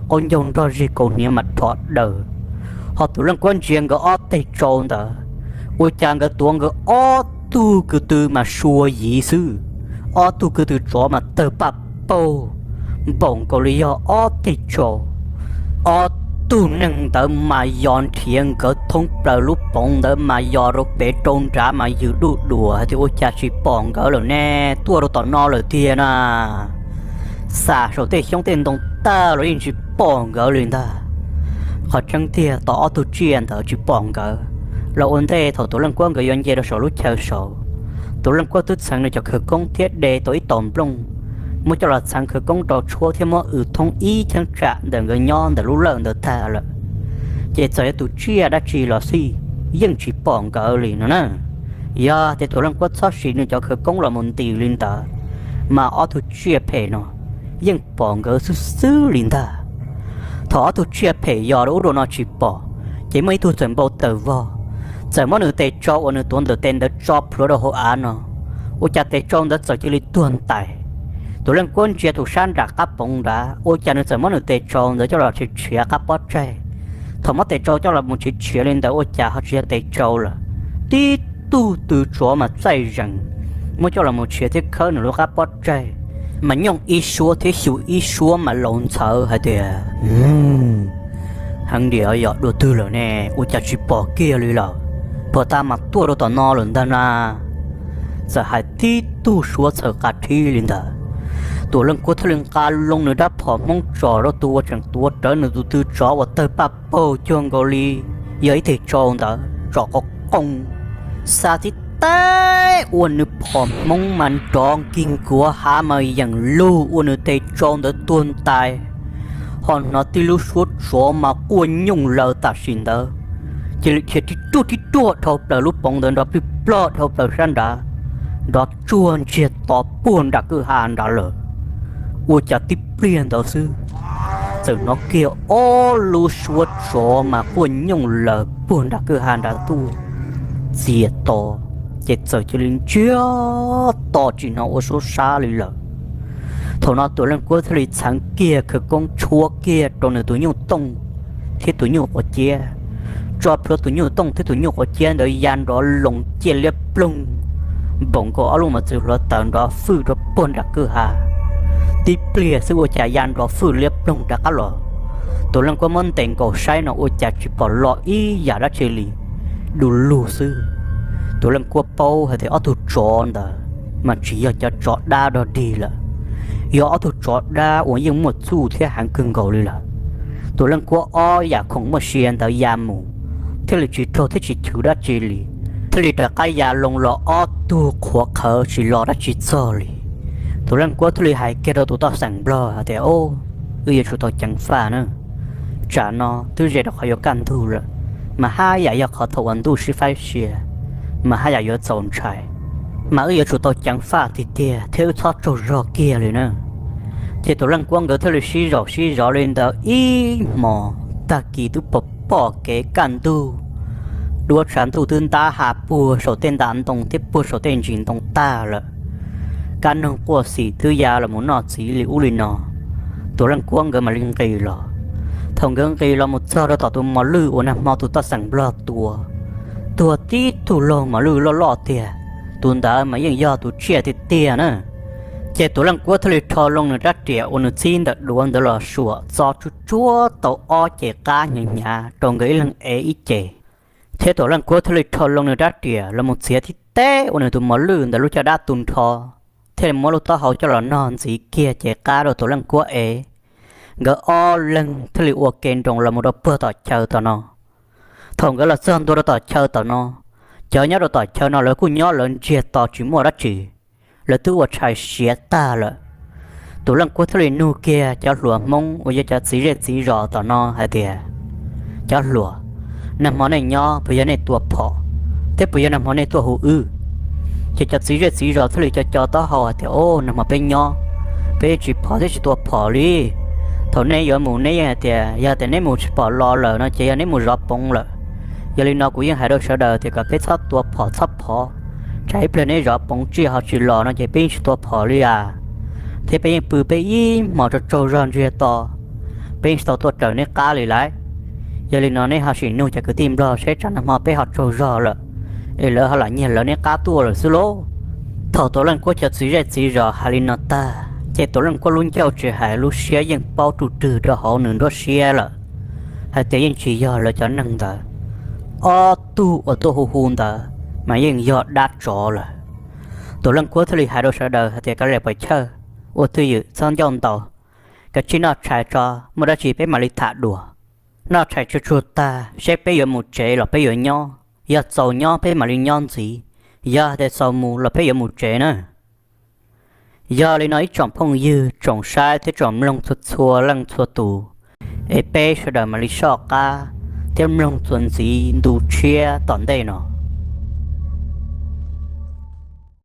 qaub ncaug nrog zig, kaus hniav mas rho daws. Ho tus leej kuab ntsia nkawd ob teg tsau ntawd, ua cas nkawd tuav nkawd ob tug ko tw mas sua yiv xwb. Ob tug ko tw tsov mas tawg paj paug, npaum nkaus li yog ob teg tsau. Ob tug neeg ntawd mas yos nrhiav nkawd thoob plaws lub poov ntawd mas yos rau pem rau nrad mas yws duj duas hais tias ua cas tsis pom nkawd lawm ne, tuaj rau tom no lawm tiag na. Xam saum tej xyoob tej ntoo tag los yeej tsis pom nkawd li ntag. Qhov tseeb tiag tos ob tug tsiaj ntawd tsis pom nkawd los ua ntej thaum tus leej kuab nkawd yuav nce rau saum lub chaw saud, tus leej kuab twb txheev nws cov khawv koob thiab de tau ib tog nplooj, muab coj los txheev khawv koob rau tshuab thiab muab w thoob ib cheeb tsam ntawm nkawd nyob ntawm lub lawj ntawd tag lawm. Ces txawm yog tus tsiaj dab tsi los xij, yeej tsis pom nkawd li no na. Yog tias tus leej kuab txhob siv nws cov khawv koob los mus ntis li ntawd, mas ob tug tsiaj phem no yeej pom nkawd xwb xwb li ntag. Thaum ob tug tsiaj phem yos rau ub rau no tsis pom, ces muaj ib tug txawm npau taws vog, txawm muab nws tes tsau uas nws tuav ntawm tes ntawd tso plhuav rau hauv av no, ua cas tes tsau ntawd txawm cia li tuag ntais. Tus leej kuab ntsia tus sab nram qab poov nrad, ua cas nws txawm muab nws tes tsau ntawd coj los tshiav tshiav qab pob tsaig. Thaum muab tes tsau coj los mus tshiav tshiav li ntawd ua cas ho tsis yog tes tsau lawm, tib tug tw tsov mas txaij zees, muab coj los mus tshiav thiab khawb nws lub qab pob tsaig, mas nyooj ib suab thiab xyu ib suab mas laus ntxhawv hais tias, heev diam yog dua twg lawm ne, ua cas tsis pom kiag li lawm, puag ta mas tuaj rau tom no lawm ntag na. Txawm hais tib tug suav txhawv qa rhib li ntawd, tus leej kuab thiaj li nqa loo nws rab phom hmoob tsom rau tus uas tseem tuav rawv nws tus tw tsov uas tawg paj paug cuag nkaus li yog ib teg tsau ntawd tsom qo qoo, xa tib teb ua nws phom hmoob mas nrov nkig nkuav hav mas yeem lug ua nws tes tsau ntawd tuag ntais. Ho hnov tib lub suab tsov mas quaj nyooj laws tam sim ntawd, cia li khiav tib ruaj tib ruaj dhau plaws lub poov ntawd nrov plig plog dhau plaws sab nrad, nrov tsuag ntsiag to puag nram kwj ha nrad lawm. Ua cas tib pliag ntawd xwb, txawm hnov kiag ob lub suab tsov mas quaj nyooj laws puag nram kwj ha nrad tuaj txias to, ces txawm cia li ntsiag to tsis hnov ua suab sab li lawm. Thaum no tus leej kuab thiaj li txheev kiag khawv koob tshuab kiag rau nws tus nyuj tooj thiab tus nyuj quav ciab, tso plhuav tus nyuj tooj thiab tus nyuj quav ciab ntawd ya nrov loos ciaj liab ploog, npaum nkaus ob lub mos txwv hluav taws nrov fwj rau puag nram kwj ha. Tib pliag xwb ua cas ya nrov fwj liab ploog rov qab los. Tus leej kuab muab ntes nkaus saib no ua cas tsis pom lo ib yam dab tsi li, du lug xwb. Tus leej kuab paub hais tias ob tug tsov ntawd mas tsis yog cov tsov dab dog dig lawm, yog ob tug tsov dab uas yeej muaj txuj thiab heev kawg nkaus li lawm. Tus leej kuab ob yam khoom muaj sia ntawd ya mus, thiaj li tsis raug thiab tsis chwv dab tsi li, thiaj li rov qab ya loo los ob tug qhuav qhawv tsis lo dab tsi txog li. Tus leej kuab thiaj li hais kiag rau tus toj xeem nplog hais tias, Wb yuav tsum tau ceev faj na. Tsam no twb ze rau qhov yuav kaj ntug lawm, mas haj yam yog qhov thaum uas ntuj sib faib sia, mas haj yam yuav txaus ntshai, mas wb yuav tsum tau ceev faj tiag tiag thiab wb txhob tsaug zog kiag li na. Ces tus leej kuab nkawd thiaj li sib zaum sib zov li ntawd ib hmos, tag kis twb pom pom kev kaj ntug, duab tshav ntuj twb ntab ha puag saum tej nta ntoo thiab puag saum tej ntsis ntoo tag lawm. Kab noog quaj xim twb ya los mus noj txiv li ub li no. Tus leej kuab nkawd mam li nqis los. Thaum nkawd nqis los mus txog rau tom tus mos lwj uas nag hmo tus toj xeem nplog tua, tuag tib tug laug mos lwj loj loj tiag, tus ntawd mas yeej yog tus tsiaj tiag tiag na. Ces tus leej kuab thiaj li rho loo nws rab riam uas nws txib ntawm duav ntawd los suam txo tsuj tsuab tau ob cev qab hnyav hnyav rau nkawd ib leeg ev ib ce, thiab tus leej kuab thiaj li rho loo nws rab riam los mus txiav tib teb ua nws tus mos lwj ntawd lub caj dab tu nrho, thiaj li muab lub taub hau coj los nog ntxiv kiag cev qab rau tus leej kuab ev. Nkawd ob leeg thiaj li ua ke nroos los mus rau puag tom chaw tom no. Thaum nkawd los txog ntua rau tom chaw tom no, cov nyob rau tom chaw no lawv kuj nyob lawv ntsiag to tsis muaj dab tsi, lawv twb ua tshais siav tag lawm. Tus leej kuab thiaj li nug kiag cov hluas Hmoob uas yog cov txiv zej txiv zos tom no hais tias, Cov hluas, nag hmo nej nyob puas yog nej tua phom, thiab puas yog nag hmo nej tuaj hu wb? Ces cov txiv zej txiv zos thiaj li co co taub hau hais tias, O, nag hmo peb nyob, peb tsis phom thiab tsis tua phom li. Thaum nej yuav mus nej yeej hais tias yog tias neb mus tsis pom los lawm no ces yog neb mus zov poov lawm. Yog li no kuv yeej hais rau sawv daws tias kom peb txhob tua phom txhob phov, Tsam ib pliag neb zov poov tsiaj ho tsis los no ces peb yeej tsis tau phom li as, thiab peb yeej pw peb ib hmos tsaug tsaug zog ntsiag to, peb yeej tsis tau tuaj raws neb qab li lauj. Yog li no neb ho sim nug cov kwv tij Nplog seb tsam nag hmo peb ho tsaug zog lawm es lawv ho lam nyiag lawv neb qab tuaj lawm xwb lauj. Thaum Tuam Leej Kuab cov txiv zej txiv zos hais li no tag ces Tuam Leej Kuab lub ncauj tsis hais lub siab yeej paub ruj rwg rau hauv nws nruab siab lawm hais tias yeej tsis yog lawv cov neeg ntawd. Ob tug uas tuaj hu hu ntawd mas yeej yog dab tsov lawm. Tuam Leej Kuab thiaj li hais rau sawv daws hais tias, Kav liam puas chawj, ua twj ywm txhob ncauj ntaus, kav tsij noj tshais tso, muaj dab tsi peb mam li tham dua. Noj tshais tsuag tsuag tag seb peb yuav mus tsev los peb yuav nyob, yog txaus nyob peb mam li nyob ntxiv, yog tias txaus mus los peb yuav mus tsev na. Yog li no ib tsoom phooj ywg tsoom saib thiab tsoom mloog txhua txhua leej txhua tus, es peb sawv daws mam li soj qab thiab mloog txuas ntxiv ntu tshiab tom ntej no.